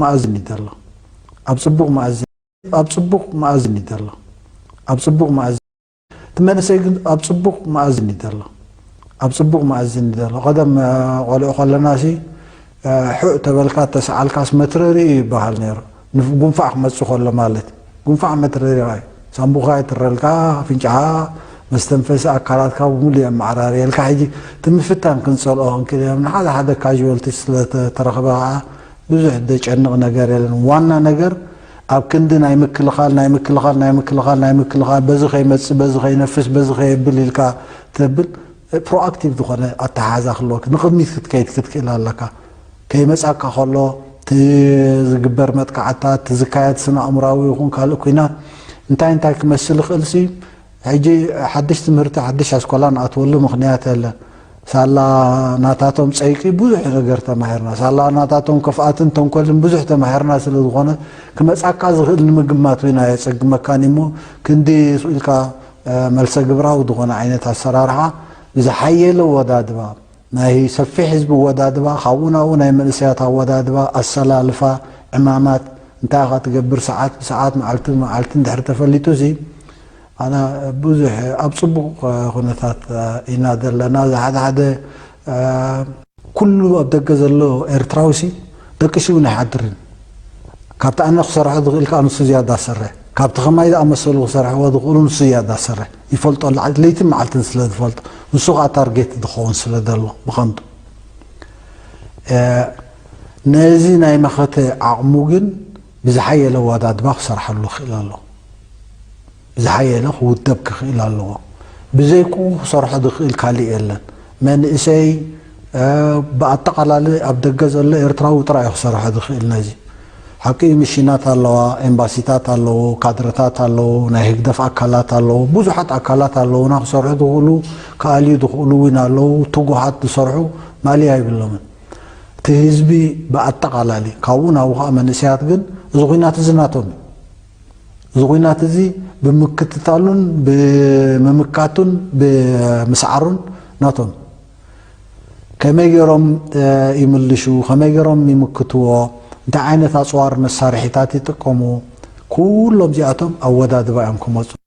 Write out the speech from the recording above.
መኣዝን እዩ ዘሎ። ኣብ ጽቡቕ መኣዝን፣ ኣብ ጽቡቕ መኣዝን እዩ ዘሎ። ኣብ ጽቡቕ መኣዝን፣ እቲ መንእሰይ ግን ኣብ ጽቡቕ መኣዝን እዩ ዘሎ። ኣብ ጽቡቕ መኣዝን እዩ ዘሎ። ቀደም፣ እ፣ ቆልዑ ከለናሲ፣ እ፣ ሑእ ተበልካ ተሰዓልካስ መትረሪ እዩ ይበሃል ነይሩ። ንፍ-፣ ጉንፋዕ ክመጽእ ከሎ ማለት እዩ። ጉንፋዕ መትረሪ እዩ። ሳንቡኻ ይትረልካ፣ ኣፍንጫኻ፣ መስተንፈሲ ኣካላትካ ብምሉእ የመዓራርየልካ። ሕጂ እቲ ምፍታን ክንጸልኦ ክንክእል ኢና። ንሓደ ሓደ ካዥዋልቲ ስለ ተረኽበ ከኣ ብዙሕ ዘጨንቕ ነገር የለን። ዋና ነገር ኣብ ክንዲ ናይ ምክልኻል፣ ናይ ምክልኻል፣ ናይ ምክልኻል፣ ናይ ምክልኻል፣ በዚ ከይመጽእ፣ በዚ ከይነፍስ፣ በዚ ከየብል ኢልካ ተብል፣ ፕሮኣክቲቭ ዝኾነ ኣተሓሕዛ ክህልወካ፣ ንቕድሚት ክትከይድ ክትክእል ኣለካ። ከይመጻካ ከሎ፣ እቲ ዝግበር መጥቃዕትታት፣ እቲ ዝካየድ ስነ ኣእምራዊ ይኹን ካልእ ኲናት፣ እንታይ እንታይ ክመስል ይኽእልሲ፣ ሕጂ ሓድሽ ትምህርቲ፣ ሓድሽ ኣስኮላ ንኣትወሉ ምኽንያት የለን። ሳላ ናታቶም ጸይቂ ብዙሕ ነገር ተማሂርና። ሳላ ናታቶም ክፍኣትን ተንኮልን ብዙሕ ተማሂርና ስለ ዝኾነ፣ ክመጻካ ዝኽእል ንምግማት እውን ኣየጸግመካን እሞ፣ ክንዲ ስቕ ኢልካ፣ እ፣ መልሰ ግብራዊ ዝኾነ ዓይነት ኣሰራርሓ፣ ብዝሓየለ ኣወዳድባ፣ ናይ ሰፊሕ ህዝቢ ኣወዳድባ፣ ካብኡ ናብኡ ናይ መንእሰያት ኣወዳድባ፣ ኣሰላልፋ፣ ዕማማት፣ እንታይ ኢኻ ትገብር፣ ሰዓት ብሰዓት፣ መዓልቲ ብመዓልቲ እንድሕር ተፈሊጡሲ፣ ኣነ ብዙሕ ኣብ ጽቡቕ ኩነታት ኢና ዘለና። እዚ ሓደ ሓደ፣ እ፣ ኩሉ ኣብ ደገ ዘሎ ኤርትራዊሲ ደቂሱ እውን ኣይሓድርን። ካብቲ ኣነ ክሰርሖ ዝኽእል ከኣ ንሱ ዝያዳ ዝሰርሕ፣ ካብቲ ከማይ ዝኣመሰሉ ክሰርሕዎ ዝኽእሉ ንሱ ዝያዳ ዝሰርሕ ይፈልጦ ኣሎ። ለይትን መዓልትን ስለ ዝፈልጦ፣ ንሱ ከኣ ታርጌት ዝኸውን ስለ ዘሎ ብቐንዱ። እ፣ ነዚ ናይ መኸተ ዓቕሙ ግን ብዝሓየለ ኣወዳድባ ክሰርሓሉ ይኽእል ኣሎ። ብዝሓየለ ክውደብ ክኽእል ኣለዎ። ብዘይክኡ ክሰርሖ ዝኽእል ካልእ የለን። መንእሰይ፣ እ፣ ብኣጠቓላሊ ኣብ ደገ ዘሎ ኤርትራዊ ጥራይ እዩ ክሰርሖ ዝኽእል ነዚ። ሓቂ እዩ፣ ሚሽናት ኣለዋ፣ ኤምባሲታት ኣለዉ፣ ካድረታት ኣለዉ፣ ናይ ህግደፍ ኣካላት ኣለዉ፣ ብዙሓት ኣካላት ኣለዉና ክሰርሑ ዝኽእሉ፣ ክኣልዩ ዝኽእሉ እውን ኣለዉ፣ ትጉሃት ዝሰርሑ ማእለያ የብሎምን። እቲ ህዝቢ ብኣጠቓላሊ፣ ካብኡ ናብኡ ኸዓ መንእሰያት ግን፣ እዚ ኹናት እዚ ናቶም እዩ። እዚ ኹናት እዚ ብምክትታሉን ብምምካቱን ብምስዓሩን ናቶም። ከመይ ገይሮም፣ እ፣ ይምልሹ፣ ከመይ ገይሮም ይምክትዎ፣ እንታይ ዓይነት ኣጽዋር መሳርሒታት ይጥቀሙ፣ ኩሎም እዚኣቶም ኣወዳድባ እዮም ክመጹ።